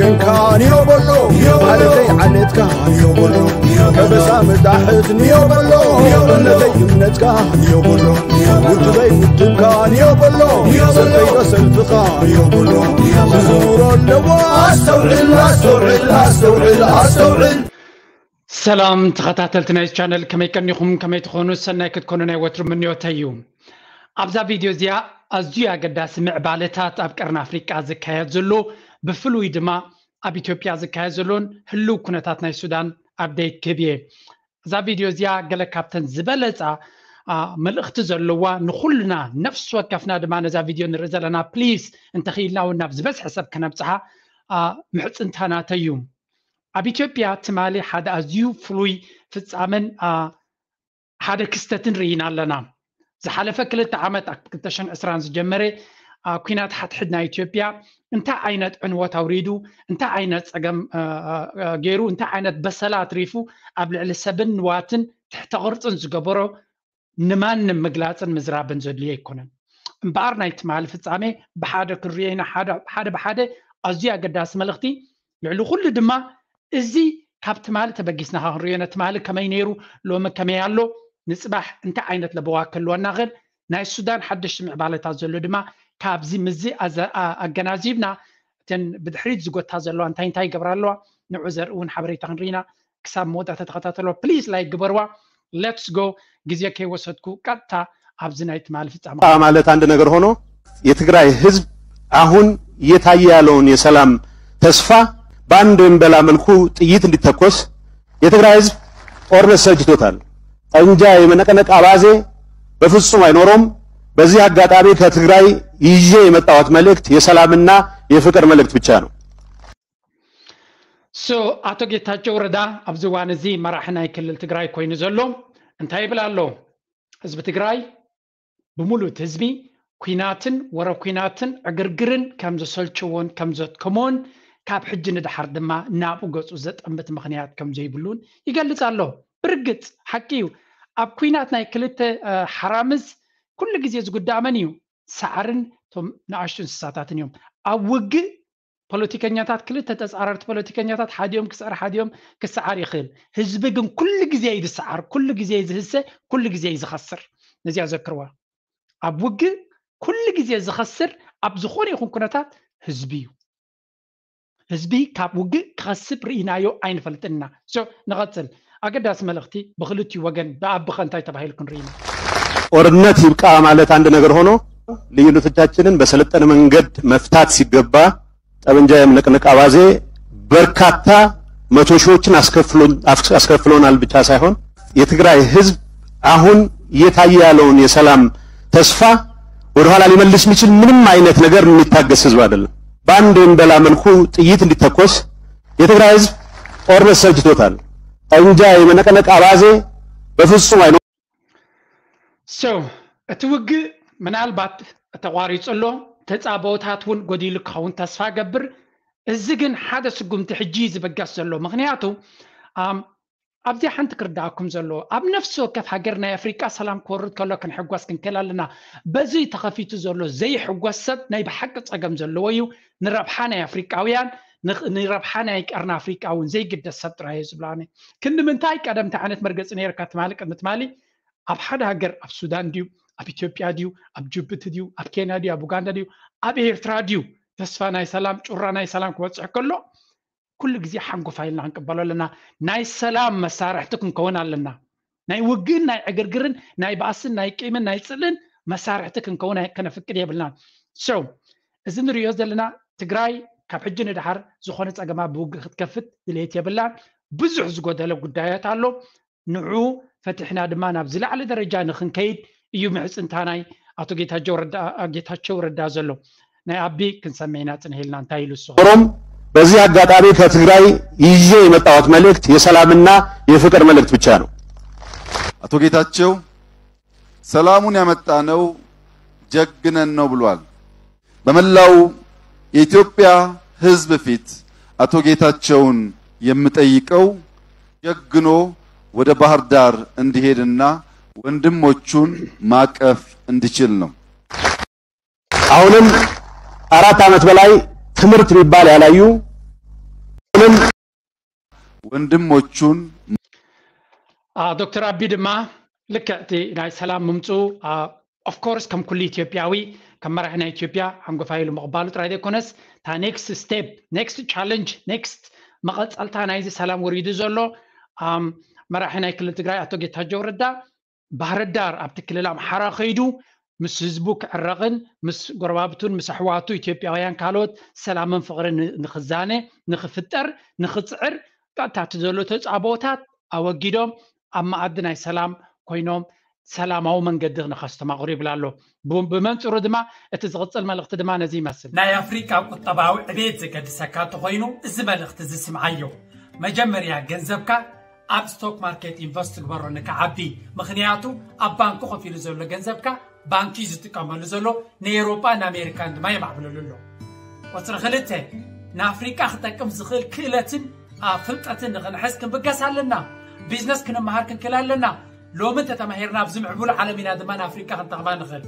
እንካን ዮ በሎ ዓለተይ ዓለትካ ዮ በሎ ከበሳ መጣሕት ንዮ በሎ እምነተይ እምነትካ ዮ በሎ ውድበይ ውድብካ ዮ በሎ ሰልፈይ ዶ ሰልፍኻ ዮ በሎ ክዝውሮ ኣለዎ ኣስተውዕል ኣስተውዕል ኣስተውዕል ኣስተውዕል ሰላም ተኸታተልቲ ናይ ቻነል፣ ከመይ ቀኒኹም? ከመይ ትኾኑ? ሰናይ ክትኮኑ ናይ ወትሩ ምንዮተይ እዩ። ኣብዛ ቪድዮ እዚኣ ኣዝዩ ኣገዳሲ ምዕባለታት ኣብ ቀርኒ ኣፍሪቃ ዝካየድ ዘሎ፣ ብፍሉይ ድማ ኣብ ኢትዮጵያ ዝካየድ ዘሎን ህልው ኩነታት ናይ ሱዳን ኣፕዴት ክህብ እየ። እዛ ቪድዮ እዚኣ ገለ ካብተን ዝበለጻ፣ ኣ፣ መልእኽቲ ዘለዋ፣ ንኹልና ነፍሲ ወከፍና ድማ ነዛ ቪድዮ ንርኢ ዘለና፣ ፕሊዝ እንተኽኢልና እውን ናብ ዝበዝሐ ሰብ ከነብጽሓ፣ ኣ፣ ምሕጽንታ ናተይ እዩ። ኣብ ኢትዮጵያ ትማሊ ሓደ ኣዝዩ ፍሉይ ፍጻመን፣ ኣ፣ ሓደ ክስተትን ርኢና ኣለና። ዝሓለፈ ክልተ ዓመት ኣብ ክልተ ሽሕን ዕስራን ዝጀመረ፣ ኣ፣ ኲናት ሓድሕድ ናይ ኢትዮጵያ እንታይ ዓይነት ዕንወት ኣውሪዱ፣ እንታይ ዓይነት ጸገም፣ ኣ፣ ኣ፣ ኣ፣ ገይሩ፣ እንታይ ዓይነት በሰላ ኣትሪፉ ኣብ ልዕሊ ሰብን ንዋትን ትሕተ ቅርጽን ዝገበሮ ንማንም ምግላጽን ምዝራብን ዘድልዮ ኣይኮነን። እምበኣር ናይ ትማሊ ፍጻሜ ብሓደ ክንሪኦ ኢና፣ ሓደ፣ ሓደ ብሓደ ኣዝዩ ኣገዳሲ መልእኽቲ። ልዕሊ ኩሉ ድማ እዚ ካብ ትማሊ ተበጊስና ኸዓ ክንሪኦ ኢና። ትማሊ ከመይ ነይሩ፣ ሎሚ ከመይ ኣሎ፣ ንጽባሕ እንታይ ዓይነት ለበዋ ክህልወና ኽእል፣ ናይ ሱዳን ሓደሽቲ ምዕባለታት ዘሎ ድማ ካብዚ ምስዚ ኣዘ-፣ ኣ-፣ ኣገናዚብና እተን ብድሕሪት ዝጎታ ዘለዋ እንታይ እንታይ ይገብራ ኣለዋ፣ ንዑ ዘርኢ እውን ሓበሬታ ክንርኢ ኢና። ክሳብ መወዳእታ ተኸታተልዋ። ፕሊዝ ላይክ ግበርዋ። ሌትስ ጎ። ግዜ ከይወሰድኩ ቀጥታ ኣብዚ ናይ ትማሊ ፍጻመ። ማለት አንድ ነገር ሆኖ የትግራይ ህዝብ አሁን እየታየ ያለውን የሰላም ተስፋ በአንድ ወይም በላ መልኩ ጥይት እንዲተኮስ የትግራይ ህዝብ ጦርነት ሰልችቶታል። ጠንጃ የመነቀነቅ አባዜ በፍጹም አይኖረውም። በዚህ አጋጣሚ ከትግራይ ይዤ የመጣሁት መልእክት የሰላምና የፍቅር መልእክት ብቻ ነው። ሶ ኣቶ ጌታቸው ረዳ ኣብዚ እዋን እዚ መራሒ ናይ ክልል ትግራይ ኮይኑ ዘሎ እንታይ ይብል ኣሎ? ህዝቢ ትግራይ ብምሉእ እቲ ህዝቢ ኲናትን ወረ ኲናትን ዕግርግርን ከም ዘሰልቸዎን ከም ዘድከሞን ካብ ሕጂ ንድሓር ድማ ናብኡ ገጹ ዘጠምት ምኽንያት ከም ዘይብሉን ይገልጽ ኣሎ። ብርግጽ ሓቂ እዩ። ኣብ ኲናት ናይ ክልተ ሓራምዝ ኩሉ ግዜ ዝጉዳእ መን እዩ? ሳዕርን እቶም ንኣሽቱ እንስሳታትን እዮም። ኣብ ውግእ ፖለቲከኛታት፣ ክልተ ተጻረርቲ ፖለቲከኛታት ሓዲኦም ክስዕር ሓዲኦም ክስዓር ይኽእል። ህዝቢ ግን ኩሉ ግዜ እዩ ዝስዓር፣ ኩሉ ግዜ እዩ ዝህሰ፣ ኩሉ ግዜ እዩ ዝኸስር። ነዚኣ ዘክርዋ። ኣብ ውግእ ኩሉ ግዜ ዝኸስር ኣብ ዝኾነ ይኹን ኩነታት ህዝቢ እዩ። ህዝቢ ካብ ውግእ ክኸስብ ርኢናዮ ኣይንፈልጥን ኢና። ሶ ንቐጽል። ኣገዳሲ መልእኽቲ ብኽልቲኡ ወገን ብኣቢ ኸ እንታይ ተባሂሉ ክንርኢ ኢና። ጦርነት ይብቃ ማለት አንድ ነገር ሆኖ ልዩነቶቻችንን በሰለጠነ መንገድ መፍታት ሲገባ ጠመንጃ የምነቅነቅ አባዜ በርካታ መቶ ሺዎችን አስከፍሎን- አስከፍሎናል ብቻ ሳይሆን የትግራይ ህዝብ አሁን እየታየ ያለውን የሰላም ተስፋ ወደኋላ ሊመልስ የሚችል ምንም አይነት ነገር የሚታገስ ህዝብ አይደለም። በአንድ ወይም በላ መልኩ ጥይት እንዲተኮስ የትግራይ ህዝብ ጦርነት ሰልችቶታል። ጠንጃ የመነቀነቅ አባዜ በፍጹም አይኖ So እቲ ውግእ ምናልባት ተቋሪጹ ኣሎ፣ ተጻብኦታት እውን ጎዲሉ ክኸውን ተስፋ ገብር። እዚ ግን ሓደ ስጉምቲ ሕጂ እዩ ዝበገስ ዘሎ። ምኽንያቱ ኣም፣ ኣብዚ ሓንቲ ክርዳኣኩም ዘለዎ ኣብ ነፍሲ ወከፍ ሃገር ናይ ኣፍሪቃ ሰላም ክወርድ ከሎ ክንሕጎስ ክንክእል ኣለና። በዚ ተኸፊቱ ዘሎ ዘይሕጎስ ሰብ ናይ ብሓቂ ጸገም ዘለዎ እዩ። ንረብሓ ናይ ኣፍሪቃውያን ንኽ- ንረብሓ ናይ ቀርኒ ኣፍሪቃ እውን ዘይግደስ ሰብ ጥራይ እዩ ዝብላኒ። ክንዲ ምንታይ ቀደም እንታይ ዓይነት መርገጺ ነይርካ ትማሊ ቅድሚ ትማሊ ኣብ ሓደ ሃገር ኣብ ሱዳን ድዩ ኣብ ኢትዮጵያ ድዩ ኣብ ጅቡቲ ድዩ ኣብ ኬንያ ድዩ ኣብ ኡጋንዳ ድዩ ኣብ ኤርትራ ድዩ ተስፋ ናይ ሰላም ጩራ ናይ ሰላም ክበፅሕ ከሎ ኩሉ ግዜ ሓንጎፋ ኢልና ክንቅበሎ ኣለና። ናይ ሰላም መሳርሕቲ ክንከውን ኣለና። ናይ ውግእን ናይ ዕግርግርን ናይ ባእስን ናይ ቂምን ናይ ፅልእን መሳርሕቲ ክንከውን ኣይ- ከነፍቅድ የብልናን። So እዚ ንሪኦ ዘለና ትግራይ ካብ ሕጂ ንድሓር ዝኾነ ፀገማ ብውግእ ክትከፍት ድሌት የብላን። ብዙሕ ዝጎደለ ጉዳያት ኣሎ። ንዑ ፈቲሕና ድማ ናብ ዝለዓለ ደረጃ ንክንከይድ እዩ ምሕፅንታ ናይ ኣቶ ጌታቸው ረዳ ጌታቸው ረዳ ዘሎ። ናይ ኣቢ ክንሰምዕ ኢና ፅንሕ ኢልና እንታይ ኢሉ እሱ። ኦሮም በዚህ አጋጣሚ ከትግራይ ይዤ የመጣሁት መልእክት የሰላምና የፍቅር መልእክት ብቻ ነው። አቶ ጌታቸው ሰላሙን ያመጣነው ጀግነን ነው ብሏል። በመላው የኢትዮጵያ ሕዝብ ፊት አቶ ጌታቸውን የምጠይቀው ጀግኖ ወደ ባህር ዳር እንዲሄድና ወንድሞቹን ማቀፍ እንዲችል ነው። አሁንም አራት ዓመት በላይ ትምህርት የሚባል ያላዩ ግን ወንድሞቹን ዶክተር ኣቢ ድማ ልክዕ እቲ ናይ ሰላም ምምፅኡ ኦፍኮርስ ከም ኩሉ ኢትዮጵያዊ ከም መራሒ ናይ ኢትዮጵያ ሓንጎፋይ ኢሉ ምቕባሉ ጥራይ ዘይኮነስ እታ ኔክስት ስቴፕ ኔክስት ቻለንጅ ኔክስት መቐፀልታ ናይዚ ሰላም ወሪዱ ዘሎ መራሒ ናይ ክልል ትግራይ ኣቶ ጌታቸው ረዳ ባህርዳር ኣብቲ ክልል ኣምሓራ ከይዱ ምስ ህዝቡ ክዕረቕን ምስ ጎረባብቱን ምስ ኣሕዋቱ ኢትዮጵያውያን ካልኦት ሰላምን ፍቕርን ንክዛነ ንክፍጠር ንክፅዕር ቀጥታ እቲ ዘሎ ተፃቦታት ኣወጊዶም ኣብ መኣዲ ናይ ሰላም ኮይኖም ሰላማዊ መንገዲ ንኸስተማቕሩ ይብል ኣሎ። ብመንፅሩ ድማ እቲ ዝቕፅል መልእኽቲ ድማ ነዚ ይመስል። ናይ ኣፍሪቃ ቁጠባዊ ዕቤት ዘገድሰካ እንተኾይኑ እዚ መልእኽቲ እዚ ስምዓዮ። መጀመርያ ገንዘብካ ኣብ ስቶክ ማርኬት ኢንቨስት ግበሮ ንክዓቢ። ምኽንያቱ ኣብ ባንኪ ኮፍ ኢሉ ዘሎ ገንዘብካ ባንኪ እዩ ዝጥቀመሉ ዘሎ፣ ንኤውሮጳን ኣሜሪካን ድማ የማዕብለሉ ኣሎ። ቁፅሪ ክልተ ንኣፍሪቃ ክጠቅም ዝኽእል ክእለትን ፍልጠትን ንኽንሕዝ ክንብገስ ኣለና። ቢዝነስ ክንመሃር ክንክእል ኣለና። ሎሚ እንተተማሂርና ኣብዚ ምዕቡል ዓለም ኢና ድማ ንኣፍሪቃ ክንጠቕማ ንኽእል።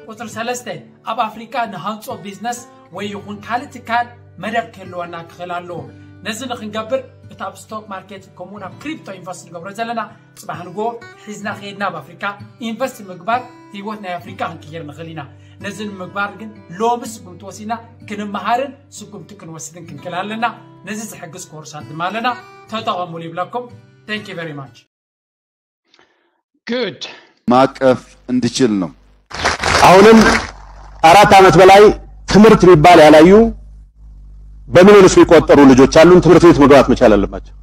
ቁፅሪ ሰለስተ ኣብ ኣፍሪቃ ንሃንፆ ቢዝነስ ወይ ይኹን ካልእ ትካል መደብ ክህልወና ክኽእል ኣለዎ። ነዚ ንክንገብር እቲ ኣብ ስቶክ ማርኬት ከምኡውን ኣብ ክሪፕቶ ኢንቨስት ንገብሮ ዘለና ፅባሕ ንጎ ሒዝና ከይድና ኣብ ኣፍሪካ ኢንቨስት ምግባር ህይወት ናይ ኣፍሪካ ክንቅይር ንኽእል ኢና። ነዚ ንምግባር ግን ሎሚ ስጉምቲ ወሲድና ክንመሃርን ስጉምቲ ክንወስድን ክንክእል ኣለና። ነዚ ዝሕግዝ ኮርሳት ድማ ኣለና፣ ተጠቐሙሉ ይብለኩም። Thank you very much። Good። ማቀፍ እንዲችል ነው። አሁንም አራት ዓመት በላይ ትምህርት የሚባል ያላዩ በሚሊዮንስ የሚቆጠሩ ልጆች አሉን። ትምህርት ቤት መግባት መቻል አለባቸው።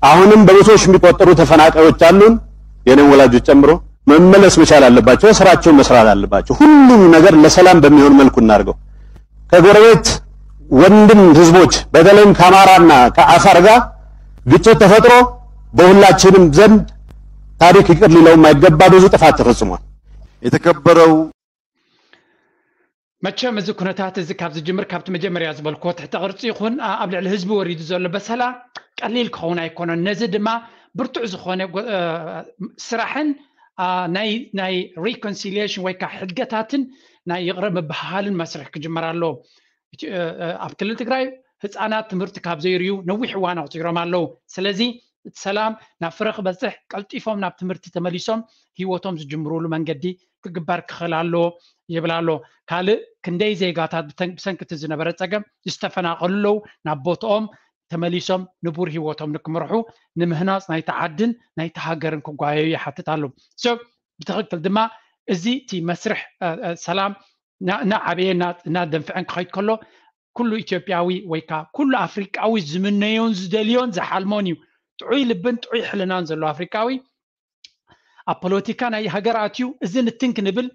አሁንም በመቶ ሺህ የሚቆጠሩ ተፈናቃዮች አሉን፣ የኔም ወላጆች ጨምሮ። መመለስ መቻል አለባቸው። ስራቸውን መስራት አለባቸው። ሁሉም ነገር ለሰላም በሚሆን መልኩ እናድርገው። ከጎረቤት ወንድም ህዝቦች በተለይም ከአማራና ከአፋር ጋር ግጭት ተፈጥሮ በሁላችንም ዘንድ ታሪክ ይቅር ሊለው የማይገባ ብዙ ጥፋት ተፈጽሟል። የተከበረው መቸም እዚ ኩነታት እዚ ካብ ዝጅምር ካብቲ መጀመርያ ዝበልክዎ ትሕተ ቅርፂ ይኹን ኣብ ልዕሊ ህዝቢ ወሪዱ ዘሎ በሰላ ቀሊል ክኸውን ኣይኮነን። ነዚ ድማ ብርቱዕ ዝኾነ ስራሕን ናይ reconciliation ወይ ከዓ ሕድገታትን ናይ ይቕረ ምብሃሃልን መስርሕ ክጅመር ኣለዎ። ኣብ ክልል ትግራይ ህፃናት ትምህርቲ ካብ ዘይርዩ ነዊሕ እዋን ኣቑፂሮም ኣለዉ። ስለዚ እቲ ሰላም ናብ ፍረ ክበፅሕ ቀልጢፎም ናብ ትምህርቲ ተመሊሶም ህይወቶም ዝጅምሩሉ መንገዲ ክግበር ክኽእል ኣለዎ ይብል ኣሎ። ካልእ ክንደይ ዜጋታት ብሰንኪ እቲ ዝነበረ ፀገም ዝተፈናቐሉ ኣለዉ፣ ናብ ቦትኦም ተመሊሶም ንቡር ህይወቶም ንክምርሑ ንምህናፅ ናይቲ ዓድን ናይቲ ሃገርን ክጓየዩ ይሓትት ኣሎ። ብትኽክል ድማ እዚ እቲ መስርሕ ሰላም እናዓበየ እናደንፍዐን ክኸይድ ከሎ ኩሉ ኢትዮጵያዊ ወይ ከዓ ኩሉ ኣፍሪቃዊ ዝምነዮን ዝደልዮን ዝሓልሞን እዩ። ጥዑይ ልብን ጥዑይ ሕልናን ዘሎ ኣፍሪቃዊ ኣብ ፖለቲካ ናይ ሃገር ኣትዩ እዚ ንትን ክንብል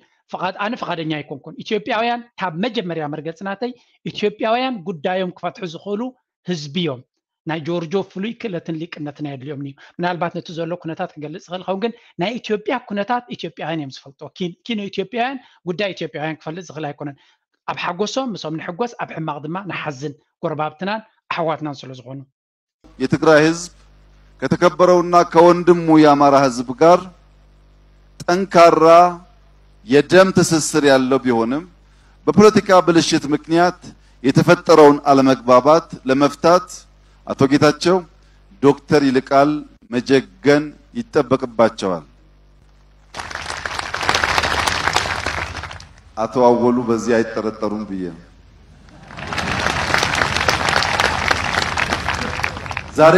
ኣነ ፍቓደኛ ኣይኮንኩን። ኢትዮጵያውያን ካብ መጀመርያ መርገፂ ናተይ ኢትዮጵያውያን ጉዳዮም ክፈትሑ ዝኽእሉ ህዝቢ እዮም። ናይ ጆርጆ ፍሉይ ክእለትን ሊቅነትን ኣየድልዮምን እዩ። ምናልባት ነቲ ዘሎ ኩነታት ክገልፅ ይኽእል ኸውን፣ ግን ናይ ኢትዮጵያ ኩነታት ኢትዮጵያውያን እዮም ዝፈልጥዎ። ኪኖ ኢትዮጵያውያን ጉዳይ ኢትዮጵያውያን ክፈልጥ ዝኽእል ኣይኮነን። ኣብ ሓጎሶም ምስኦም ንሕጎስ፣ ኣብ ሕማቕ ድማ ንሓዝን ጎረባብትናን ኣሕዋትናን ስለ ዝኾኑ። የትግራይ ህዝብ ከተከበረውና ከወንድሙ የአማራ ህዝብ ጋር ጠንካራ የደም ትስስር ያለው ቢሆንም በፖለቲካ ብልሽት ምክንያት የተፈጠረውን አለመግባባት ለመፍታት አቶ ጌታቸው ዶክተር ይልቃል መጀገን ይጠበቅባቸዋል። አቶ አወሉ በዚህ አይጠረጠሩም ብዬ ነው። ዛሬ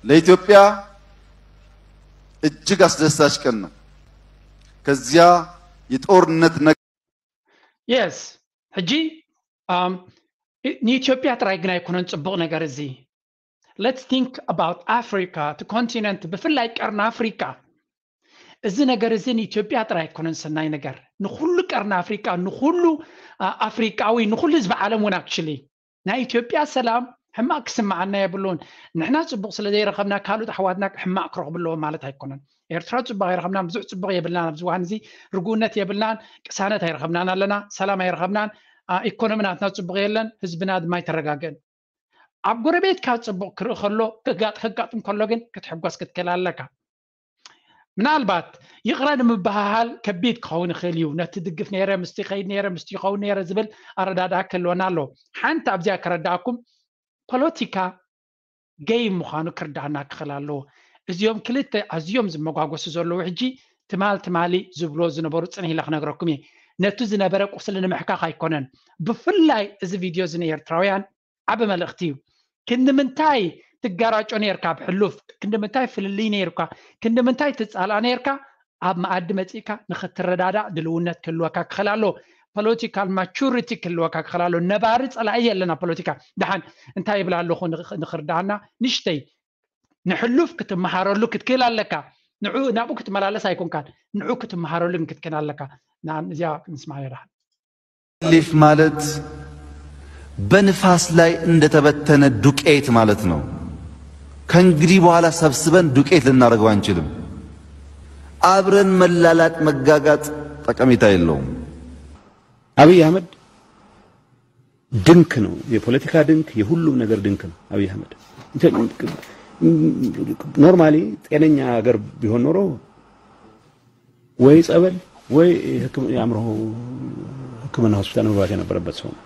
ለኢትዮጵያ እጅግ አስደሳች ቀን ነው። ከዚያ የጦርነት Yes ሕጂ ንኢትዮጵያ ጥራይ ግን ኣይኮነን ጽቡቕ ነገር እዚ። Let's think about Africa እቲ ኮንቲነንት ብፍላይ ቀርኒ ኣፍሪካ። እዚ ነገር እዚ ንኢትዮጵያ ጥራይ ኣይኮነን ሰናይ ነገር፣ ንኩሉ ቀርኒ ኣፍሪካ፣ ንኩሉ ኣፍሪቃዊ፣ ንኩሉ ህዝቢ ዓለም እውን actually ናይ ኢትዮጵያ ሰላም ሕማቅ ክስምዓና የብሉን። ንሕና ጽቡቅ ስለ ዘይረኸብና ካልኦት ኣሕዋትና ሕማቅ ክረኽቡ ኣለዎም ማለት ኣይኮነን። ኤርትራ ጽቡቅ ኣይረኸብናን፣ ብዙሕ ጽቡቅ የብልናን። ኣብዚ እዋን እዚ ርጉእነት የብልናን፣ ቅሳነት ኣይረኸብናን ኣለና፣ ሰላም ኣይረኸብናን፣ ኢኮኖሚ ናትና ጽቡቅ የለን፣ ህዝብና ድማ ኣይተረጋገን። ኣብ ጎረቤትካ ጽቡቅ ክርኢ ከሎ ከጋጥም ከሎ ግን ክትሕጎስ ክትክእል ኣለካ። ምናልባት ይቕረ ንምብሃሃል ከቢድ ክኸውን ይኽእል እዩ። ነቲ ድግፍ ነይረ ምስቲ ይኸይድ ነይረ ምስቲ ይኸውን ነይረ ዝብል ኣረዳድኣ ክህልወና ኣለዎ። ሓንቲ ኣብዚኣ ከረድኣኩም፣ ፖለቲካ ገይ ምዃኑ ክርዳእና ክኽእል ኣለዎ። እዚኦም ክልተ ኣዝዮም ዝመጓጎሱ ዘለዉ ሕጂ ትማል ትማሊ ዝብሎ ዝነበሩ ጽንሕ ኢለ ክነግረኩም እየ። ነቲ ዝነበረ ቁስሊ ንምሕካኽ ኣይኮነን። ብፍላይ እዚ ቪድዮ እዚ ንኤርትራውያን ዓቢ መልእኽቲ እዩ። ክንዲ ምንታይ ትጋራጮ ነርካ ብሕሉፍ፣ ክንዲ ምንታይ ፍልልይ ነርካ፣ ክንዲ ምንታይ ትጻላእ ነርካ፣ ኣብ መኣዲ መጺእካ ንኽትረዳዳእ ድልውነት ክህልወካ ክኽእል ኣሎ። ፖለቲካል ማቹሪቲ ክህልወካ ክኽእል ኣሎ። ነባሪ ጸላኢ የለን ኣብ ፖለቲካ። ደሓን እንታይ ይብል ኣለኹ ንኽ- ንኽርዳእና ንሽተይ ንሕሉፍ ክትመሃረሉ ክትክእል ኣለካ። ንዑ ናብኡ ክትመላለስ ኣይኮንካን፣ ንዑ ክትመሃረሉ ግን ክትክእል ኣለካ። ንኣን እዚኣ ክንስማዕ እየ ደሓን። ሊፍ ማለት በንፋስ ላይ እንደተበተነ ዱቄት ማለት ነው። ከእንግዲህ በኋላ ሰብስበን ዱቄት ልናደርገው አንችልም። አብረን መላላጥ መጋጋጥ ጠቀሜታ የለውም። አብይ አህመድ ድንክ ነው፣ የፖለቲካ ድንክ፣ የሁሉም ነገር ድንክ ነው አብይ አህመድ። ኖርማሊ ጤነኛ ሀገር ቢሆን ኖሮ ወይ ጸበል ወይ የአእምሮ ሕክምና ሆስፒታል መግባት የነበረበት ሰው ነው።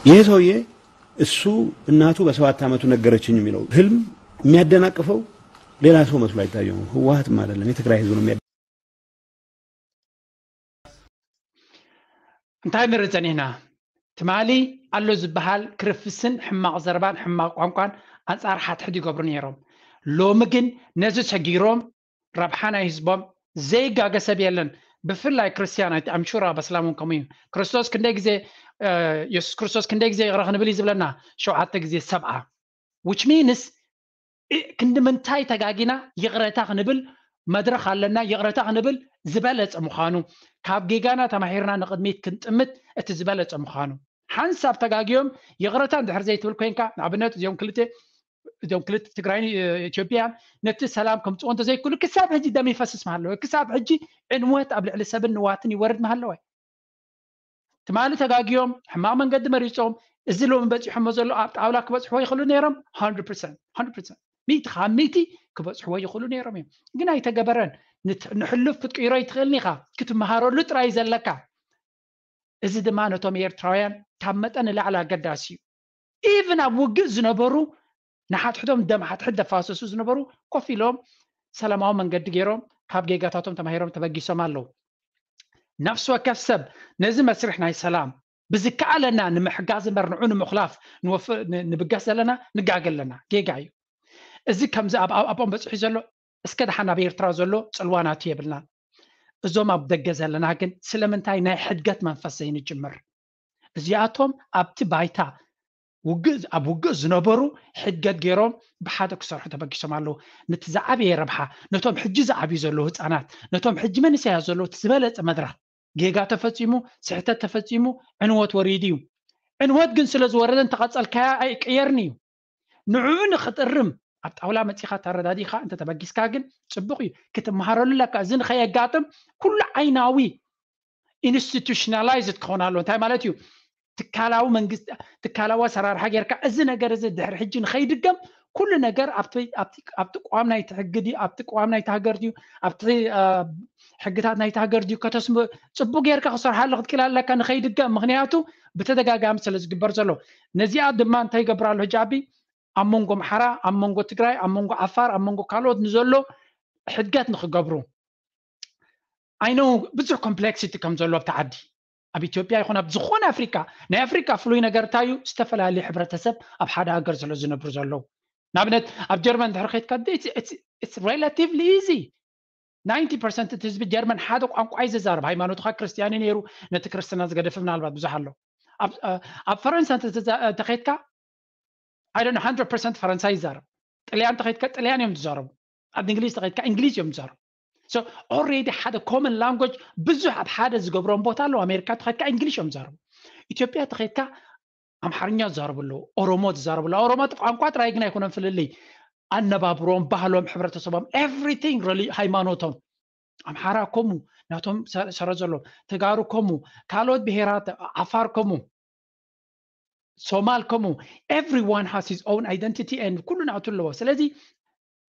ይሄ ሰውዬ እሱ እናቱ በሰባት ዓመቱ ነገረችኝ የሚለው ህልም የሚያደናቅፈው ሌላ ሰው መስሎ አይታየውም። ህወሓትም አይደለም፣ የትግራይ ህዝብ ነው የሚያ- እንታይ ንርኢ ጸኒሕና? ትማሊ ኣሎ ዝበሃል ክርፍስን ሕማቕ ዘረባን ሕማቕ ቋንቋን ኣንጻር ሓድሕድ ይገብሩ ነይሮም። ሎሚ ግን ነዚ ሰጊሮም ረብሓ ናይ ህዝቦም ዘይጋገ ሰብ የለን። ብፍላይ ክርስትያን ኣምሹራ በስላም እውን ከምኡ እዩ። ክርስቶስ ክንደይ ግዜ የሱስ ክርስቶስ ክንደይ ግዜ ይቕረ ክንብል እዩ ዝብለና? ሸውዓተ ግዜ ሰብዓ። Which means ክንዲ ምንታይ ተጋጊና ይቕረታ ክንብል መድረኽ ኣለና። ይቕረታ ክንብል ዝበለጸ ምዃኑ፣ ካብ ጌጋና ተማሂርና ንቕድሚት ክንጥምት እቲ ዝበለጸ ምዃኑ። ሓንሳብ ተጋጊዮም ይቕረታ እንድሕር ዘይትብል ኮይንካ፣ ንኣብነት እዚኦም ክልተ እዚኦም ክልተ ትግራይን ኢትዮጵያን ነቲ ሰላም ከምፅዎ እንተዘይክሉ ክሳብ ሕጂ ደም ይፈስስ መሃለወ። ክሳብ ሕጂ ዕንወት ኣብ ልዕሊ ሰብን ንዋትን ይወርድ መሃለወ። ትማሊ ተጋጊዮም ሕማቕ መንገዲ መሪፆም እዚ ሎሚ በፂሖሞ ዘሎ ኣብ ጣውላ ክበፅሕዎ ይኽእሉ ነይሮም። ሚእቲ ካብ ሚእቲ ክበፅሕዎ ይኽእሉ ነይሮም እዮም፣ ግን ኣይተገበረን። ንሕሉፍ ክትቅይሮ ይትኽእልን ኢኻ፣ ክትመሃረሉ ጥራይ ዘለካ። እዚ ድማ ነቶም ኤርትራውያን ካብ መጠን ንላዕሊ ኣገዳሲ እዩ። ኢቭን ኣብ ውግእ ዝነበሩ ንሓድሕዶም ደም ሓድሕድ ዘፋሰሱ ዝነበሩ ኮፍ ኢሎም ሰላማዊ መንገዲ ገይሮም ካብ ጌጋታቶም ተማሂሮም ተበጊሶም ኣለዉ። ነፍሲ ወከፍ ሰብ ነዚ መስርሕ ናይ ሰላም ብዝከኣለና ንምሕጋዝ እምበር ንዑ ንምኹላፍ ንወፍ- ን- ንብገስ ዘለና ንጋገ ኣለና። ጌጋ እዩ። እዚ ከምዚ ኣብ ኣብኦም በፂሑ ዘሎ እስከ ደሓን ኣብ ኤርትራ ዘሎ ፅልዋ ናቱ የብልናን። እዞም ኣብ ደገ ዘለና ግን ስለምንታይ ናይ ሕድገት መንፈስ ዘይንጅምር? እዚኣቶም ኣብቲ ባይታ ውግእ ኣብ ውግእ ዝነበሩ ሕድገት ገይሮም ብሓደ ክሰርሑ ተበጊሶም ኣለዉ። ነቲ ዝዓበየ ረብሓ ነቶም ሕጂ ዝዓብዩ ዘለዉ ህፃናት ነቶም ሕጂ መንእሰያት ዘለዉ እቲ ዝበለፀ መድረኽ ጌጋ ተፈፂሙ ስሕተት ተፈፂሙ ዕንወት ወሪዱ እዩ። ዕንወት ግን ስለ ዝወረደ እንተቐፀልካያ ኣይቅየርን እዩ። ንዕኡ ንኽጥርም ኣብ ጣውላ መፂኻ ተረዳዲኻ እንተተበጊስካ ግን ፅቡቕ እዩ። ክትመሃረሉ ኣለካ። እዚ ንኸየጋጥም ኩሉ ዓይናዊ ኢንስቲቱሽናላይዝድ ክኾን ኣለዎ። እንታይ ማለት እዩ? ትካላዊ መንግስቲ ትካላዊ ኣሰራርሓ ጌርካ እዚ ነገር እዚ ድሕሪ ሕጂ ንኸይድገም ኩሉ ነገር ኣብቲ ኣብቲ ኣብቲ ቅዋም ናይቲ ሕጊ ድዩ ኣብቲ ቅዋም ናይቲ ሃገር ድዩ ኣብቲ አ፣ ሕግታት ናይቲ ሃገር ድዩ ከተስም ፅቡቅ ጌርካ ክሰርሓሉ ክትክእል ኣለካ ንኸይድገም። ምክንያቱ ብተደጋጋሚ ስለ ዝግበር ዘሎ ነዚኣ ድማ እንታይ ይገብር ኣሎ ሕጂ ኣቢ ኣብ መንጎ ኣምሓራ ኣብ መንጎ ትግራይ ኣብ መንጎ ዓፋር ኣብ መንጎ ካልኦት ንዘሎ ሕድገት ንክገብሩ ኣይነው ብዙሕ ኮምፕሌክሲቲ ከም ዘሎ ኣብቲ ዓዲ ኣብ ኢትዮጵያ ይኹን ኣብ ዝኾነ ኣፍሪካ ናይ ኣፍሪካ ፍሉይ ነገር እንታይ እዩ? ዝተፈላለዩ ሕብረተሰብ ኣብ ሓደ ሃገር ስለ ዝነብሩ ዘለዉ። ንኣብነት ኣብ ጀርመን ድሕሪ ከድካ relatively easy ናይንቲ ፐርሰንት እቲ ህዝቢ ጀርመን ሓደ ቋንቋ እዩ ዝዛረብ። ሃይማኖትካ ክርስትያን እዩ ነይሩ ነቲ ክርስትና ዝገደፈ ምናልባት ብዙሕ ኣሎ። ኣብ ፈረንሳ እንተኸድካ I don't know one hundred percent ፈረንሳይ ይዛረብ። ጥልያን ተኸድካ ጥልያን እዮም ዝዛረቡ። ኣብ እንግሊዝ ተኸድካ እንግሊዝ እዮም ዝዛረቡ። So already ሓደ common language ብዙሕ ኣብ ሓደ ዝገብሮም ቦታ ኣለዉ። ኣሜሪካ ተኸድካ እንግሊሽ እዮም ዝዛረቡ። ኢትዮጵያ ተኸድካ ኣምሓርኛ ዝዛረቡ ኣለዉ፣ ኦሮሞ ዝዛረቡ ኣለዉ። ኦሮሞ ቋንቋ ጥራይ ግን ኣይኮነን ፍልልይ፣ ኣነባብሮም፣ ባህሎም፣ ሕብረተሰቦም፣ everything ሃይማኖቶም ኣምሓራ ኮሙ ናቶም ሰረ ዘለዎም ተጋሩ ኮሙ ካልኦት ብሄራት ዓፋር ኮሙ ሶማል ከምኡ everyone has his own identity and ኩሉ ናቱ ኣለዎ። ስለዚ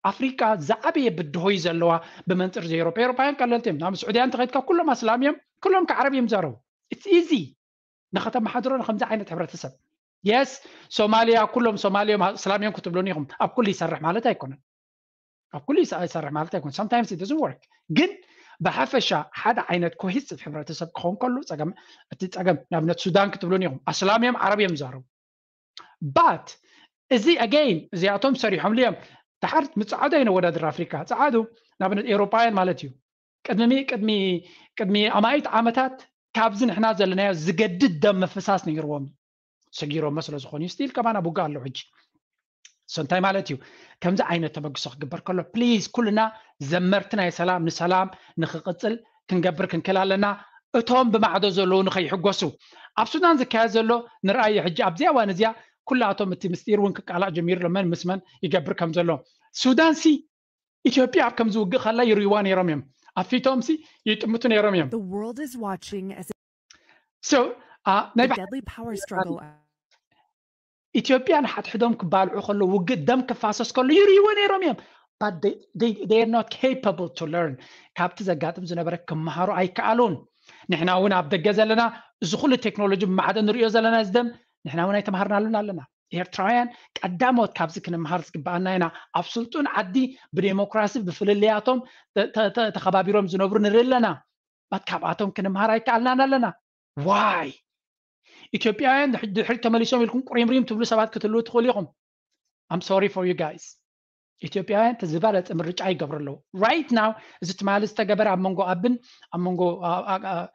ኣፍሪቃ ዝዓበየ ብድሆ እዩ ዘለዋ ብመንፅር ዘ ኤሮፓ ኤሮፓውያን ቀለልቲ እዮም። ናብ ስዑድያ እንተኸድካ ኩሎም ኣስላም እዮም፣ ኩሎም ከዓረብ እዮም ዘረቡ። It's easy ንኸተመሓድሮ ንከምዚ ዓይነት ሕብረተሰብ Yes, ሶማልያ ኩሎም ሶማልዮም እስላምዮም ክትብሉን ኢኹም። ኣብ ኩሉ ይሰርሕ ማለት ኣይኮነን። ኣብ ኩሉ ይሰርሕ ማለት ኣይኮነን። Sometimes it doesn't work። ግን ብሓፈሻ ሓደ ዓይነት ኮሂሲቭ ሕብረተሰብ ክኸውን ከሉ ጸገም እቲ ጸገም ንኣብነት ሱዳን ክትብሉን ኢኹም። ኣስላምዮም ዓረብዮም ይዛረቡ። But እዚ again እዚኣቶም ሰሪሖምሉ እዮም። ድሓር ምስ ጸዓዱ ኣይነወዳድር ኣፍሪካ። ጸዓዱ ንኣብነት ኤውሮጳውያን ማለት እዩ። ቅድሚ ቅድሚ ቅድሚ ኣማኢት ዓመታት ካብዚ ንሕና ዘለናዮ ዝገድድ ደም ምፍሳስ ነይርዎም። ሰጊሮሞ ስለ ዝኾኑ እዩ። ስቲል ከማን ኣብ ውግእ ኣለዉ ሕጂ። So እንታይ ማለት እዩ? ከምዚ ዓይነት ተበግሶ ክግበር ከሎ ፕሊዝ ኩልና ዘመርቲ ናይ ሰላም ንሰላም ንክቕጽል ክንገብር ክንክእል ኣለና። እቶም ብማዕዶ ዘለዉ ንኸይሕጎሱ ኣብ ሱዳን ዝካየድ ዘሎ ንርኣዮ። ሕጂ ኣብዚኣ እዋን እዚኣ ኩላቶም እቲ ምስጢር እውን ክቃላዕ ጀሚሩ ኣሎ መን ምስ መን ይገብር ከም ዘሎ። ሱዳን ሲ ኢትዮጵያ ኣብ ከምዚ ውግእ ከላ ይርእይዋ ነይሮም እዮም። ኣብ ፊቶም ሲ ይጥምቱ ነይሮም እዮም። The world is watching as So uh, ናይ the deadly power struggle ኢትዮጵያ ንሓድሕዶም ክባልዑ ከሎ ውግእ ደም ክፋሰስ ከሎ ይርእይዎ ነይሮም እዮም። But they, they, they are not capable to learn። ካብቲ ዘጋጥም ዝነበረ ክመሃሩ ኣይከኣሉን። ንሕና እውን ኣብ ደገ ዘለና እዚ ኩሉ ቴክኖሎጂ ብማዕዶ ንርእዮ ዘለና እዚ ደም ንሕና እውን ኣይተምሃርናሉን ኣለና። ኤርትራውያን ቀዳሞት ካብዚ ክንምሃር ዝግበኣና ኢና። ኣብ ስልጡን ዓዲ ብዴሞክራሲ ብፍልልያቶም ተ- ተ- ተ- ተኸባቢሮም ዝነብሩ ንርኢ ኣለና። ባት ካብኣቶም ክንምሃር ኣይከኣልናን ኣለና። ዋይ ኢትዮጵያውያን ድሕ- ድሕሪት ተመሊሶም ኢልኩም ቁሪምሪም ትብሉ ሰባት ክትህልዉ ትኽእሉ ኢኹም። I'm sorry for you guys። ኢትዮጵያውያን እቲ ዝበለፀ ምርጫ ይገብሩ ኣለዉ። Right now እዚ ትማሊ ዝተገበረ ኣብ መንጎ ኣብን ኣብ መንጎ አ- አ- አ-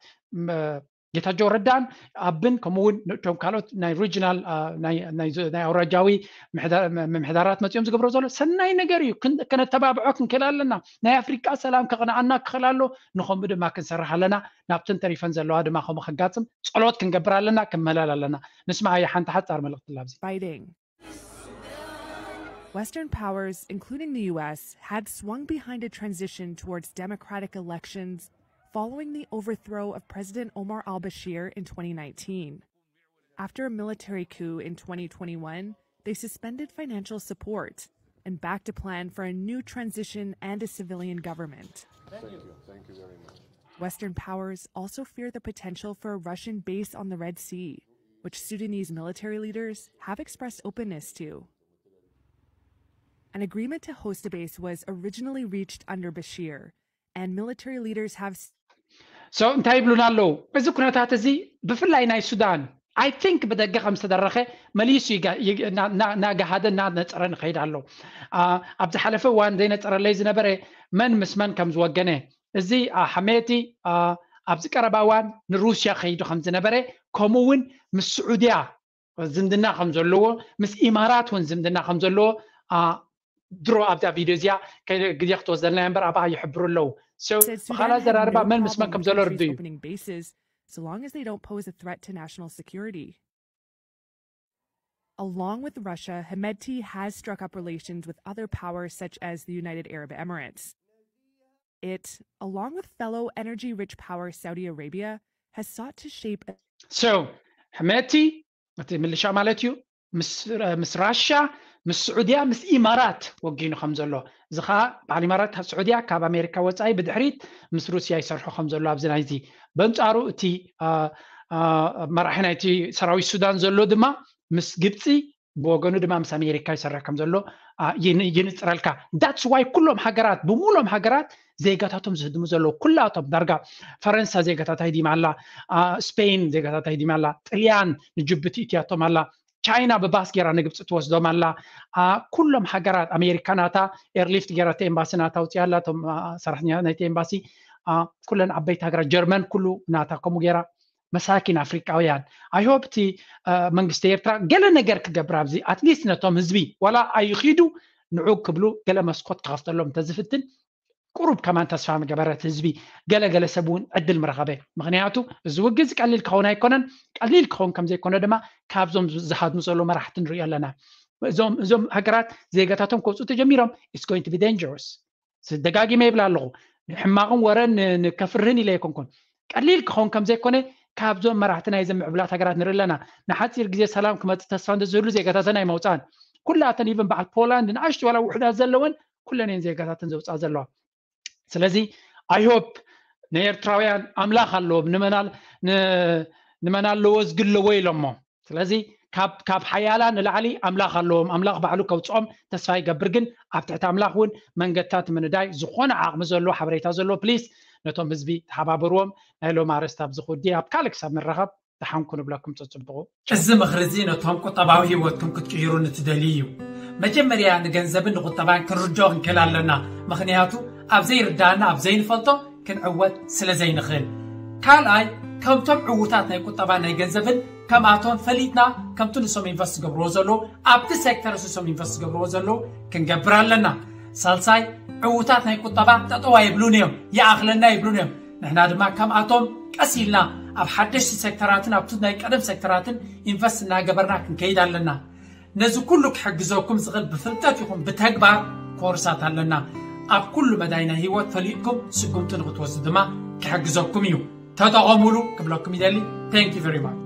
ም- ጌታቸው ረዳን ኣብን ከምኡ እውን እቶም ካልኦት ናይ ሪጂናል አ፣ ናይ ናይ ዞ- ናይ ኣውራጃዊ ምሕዳ- ም- ምምሕዳራት መፂኦም ዝገብሮ ዘሎ ሰናይ ነገር እዩ። ክን- ከነተባብዖ ክንክእል ኣለና። ናይ ኣፍሪቃ ሰላም ከቕንኣና ክኽእል ኣሎ። ንኸምኡ ድማ ክንሰርሕ ኣለና። ናብተን ተሪፈን ዘለዋ ድማ ከምኡ ከጋጥም ጸሎት ክንገብር ኣለና፣ ክንመላል ኣለና። ንስማዓያ ሓንቲ ሓጻር መልእኽቲ ላብዚ። Fighting. Western powers, including the U S, had swung behind a transition towards democratic elections following the overthrow of President Omar al Bashir in twenty nineteen. After a military coup in twenty twenty-one, they suspended financial support and backed a plan for a new transition and a civilian government. Thank you. Thank you very much. Western powers also fear the potential for a Russian base on the Red Sea, which Sudanese military leaders have expressed openness to. An agreement to host a base was originally reached under Bashir, and military leaders have s- So እንታይ ይብሉና ኣለዉ? እዚ ኩነታት እዚ ብፍላይ ናይ ሱዳን I think ብደገ ከም ዝተደረኸ መሊሱ ይጋ- ይግ- እና- እና- እናገሃደ እናነፀረ ንኸይድ ኣሎ። አ፣ ኣብ ዝሓለፈ እዋን ዘይነፀረለይ ዝነበረ መን ምስ መን ከም ዝወገነ እዚ አ፣ ሓሜቲ አ፣ ኣብዚ ቀረባ እዋን ንሩስያ ከይዱ ከም ዝነበረ ከምኡ እውን ምስ ስዑድያ ዝምድና ከም ዘለዎ ምስ ኢማራት እውን ዝምድና ከም ዘለዎ አ፣ ድሮ ኣብዛ ቪድዮ እዚኣ ከ- ግዜ ክትወስደልና እምበር ኣብኣ ይሕብሩ ኣለዉ። So said ብኻላ Sudan had ዘራርባ no መን ምስ መን problem ከም with ዘሎ countries ርድዩ። Opening bases so long as they don't pose a threat to national security. Along with Russia, Hemedti has struck up relations with other powers such as the United Arab Emirates. It, along with fellow energy-rich power Saudi Arabia, has sought to shape a So ሕሜቲ እቲ ምልሻ ማለት እዩ ምስ ምስ ራሻ ምስ ስዑድያ ምስ ኢማራት ወጊኑ ከም ዘሎ እዚ ከዓ በዓል ኢማራት ስዑድያ ካብ ኣሜሪካ ወፃኢ ብድሕሪት ምስ ሩስያ ይሰርሑ ከም ዘሎ ኣብዚ ናይዚ በንፃሩ እቲ አ፣ አ፣ መራሒ ናይቲ ሰራዊት ሱዳን ዘሎ ድማ ምስ ግብፂ ብወገኑ ድማ ምስ ኣሜሪካ ይሰርሕ ከም ዘሎ አ፣ ይን- ይንፅረልካ that's why ኩሎም ሃገራት ብምሎም ሃገራት ዜጋታቶም ዝህድሙ ዘለዉ ኩላቶም ዳርጋ ፈረንሳ ዜጋታት ኣይዲማ ኣላ አ፣ ስፔን ዜጋታት ኣይዲማ ኣላ ጥልያን ንጅቡቲ እትያቶም ኣላ ቻይና ብባስ ገይራ ንግብፂ ትወስዶም ኣላ አ፣ ኩሎም ሃገራት ኣሜሪካ ናታ ኤርሊፍት ገይራ እቲ ኤምባሲ ናታ ውፅያ ኣላ እቶም አ፣ ሰራሕተኛ ናይቲ ኤምባሲ አ፣ ኩለን ዓበይቲ ሃገራት ጀርመን ኩሉ ናታ ከምኡ ገይራ መሳኪን ኣፍሪቃውያን I hope እቲ አ፣ መንግስቲ ኤርትራ ገለ ነገር ክገብር ኣብዚ ኣትሊስት ነቶም ህዝቢ ዋላ ኣይኺዱ ንዑ ክብሉ ገለ መስኮት ክኸፍተሎም እንተዝፍትን ቁሩብ ከማን ተስፋ ምገበረት ህዝቢ ገለገለ ሰብ እውን ዕድል ምረኸበ ምክንያቱ እዚ ውግእ እዚ ቀሊል ክኸውን ኣይኮነን ቀሊል ክኸውን ከም ዘይኮነ ድማ ካብዞም ዝሃድሙ ዘሎ መራሕቲ ንሪኦ ኣለና እዞም እዞም ሃገራት ዜጋታቶም ከውፅኡ ተጀሚሮም it's going to be dangerous ደጋጊመ ይብላ ኣለኹ ሕማቕን ወረን ን- ንከፍርህን ኢለ ኣይኮንኩን ቀሊል ክኸውን ከም ዘይኮነ ካብዞም መራሕቲ ናይዘን ምዕብላት ሃገራት ንርኢ ኣለና ንሓፂር ግዜ ሰላም ክመፅእ ተስፋ እንተዝህሉ ዜጋታተን ኣይመውፃን ኩላተን ኢቨን በዓል ፖላንድ ንኣሽቱ ዋላ ውሕዳት ዘለወን ኩለን እየን ዜጋታተን ዘውፅኣ ዘለዋ ስለዚ I hope ንኤርትራውያን ኣምላኽ ኣለዎም ንመን ኣል- ን- ንመን ኣለዎ ዝግለዎ ኢሎሞ ስለዚ ካብ ሓያላን ንላዕሊ ኣምላኽ ኣለዎም። ኣምላኽ ባዕሉ ከውፅኦም ተስፋ ይገብር። ግን ኣብ ትሕቲ ኣምላኽ እውን መንገድታት ምንዳይ ዝኾነ ዓቕሚ ዘለዎ ሓበሬታ ዘለዎ ፕሊስ ነቶም ህዝቢ ተሓባበርዎም። ናይ ሎም ኣርእስቲ ኣብዚ ክውዲ ኣብ ካልእ ክሳብ ንራኸብ ደሓንኩ ንብለኩም። ተፅብቑ። እዚ ምኽሪ እዚ ነቶም ቁጠባዊ ህይወትኩም ክትቅይሩ ንትደልዩ እዩ። መጀመርያ ንገንዘብን ንቁጠባን ክንርድኦ ክንክእል ኣለና። ምኽንያቱ ኣብ ዘይርዳእና ኣብ ዘይንፈልጦ ክንዕወት ስለ ዘይንኽእል። ካልኣይ ከምቶም ዕዉታት ናይ ቁጠባ ናይ ገንዘብን ከምኣቶም ፈሊጥና ከምቲ ንሶም ኢንቨስት ዝገብርዎ ዘለዉ ኣብቲ ሴክተር ንሶም ኢንቨስት ዝገብርዎ ዘለዉ ክንገብር ኣለና። ሳልሳይ ዕዉታት ናይ ቁጠባ ጠጠዋ ይብሉን እዮም፣ ይኣኽለና ይብሉን እዮም። ንሕና ድማ ከምኣቶም ቀስ ኢልና ኣብ ሓደሽቲ ሴክተራትን ኣብቲ ናይ ቀደም ሴክተራትን ኢንቨስት እናገበርና ክንከይድ ኣለና። ነዚ ኩሉ ክሕግዘኩም ዝኽእል ብፍልጠት ይኹን ብተግባር ኮርሳት ኣለና። ኣብ ኩሉ መዳይ ናይ ህይወት ፈሊጥኩም ስጉምቲ ንክትወስዱ ድማ ክሕግዘኩም እዩ። ተጠቐሙሉ ክብለኩም ይደሊ። Thank you very much።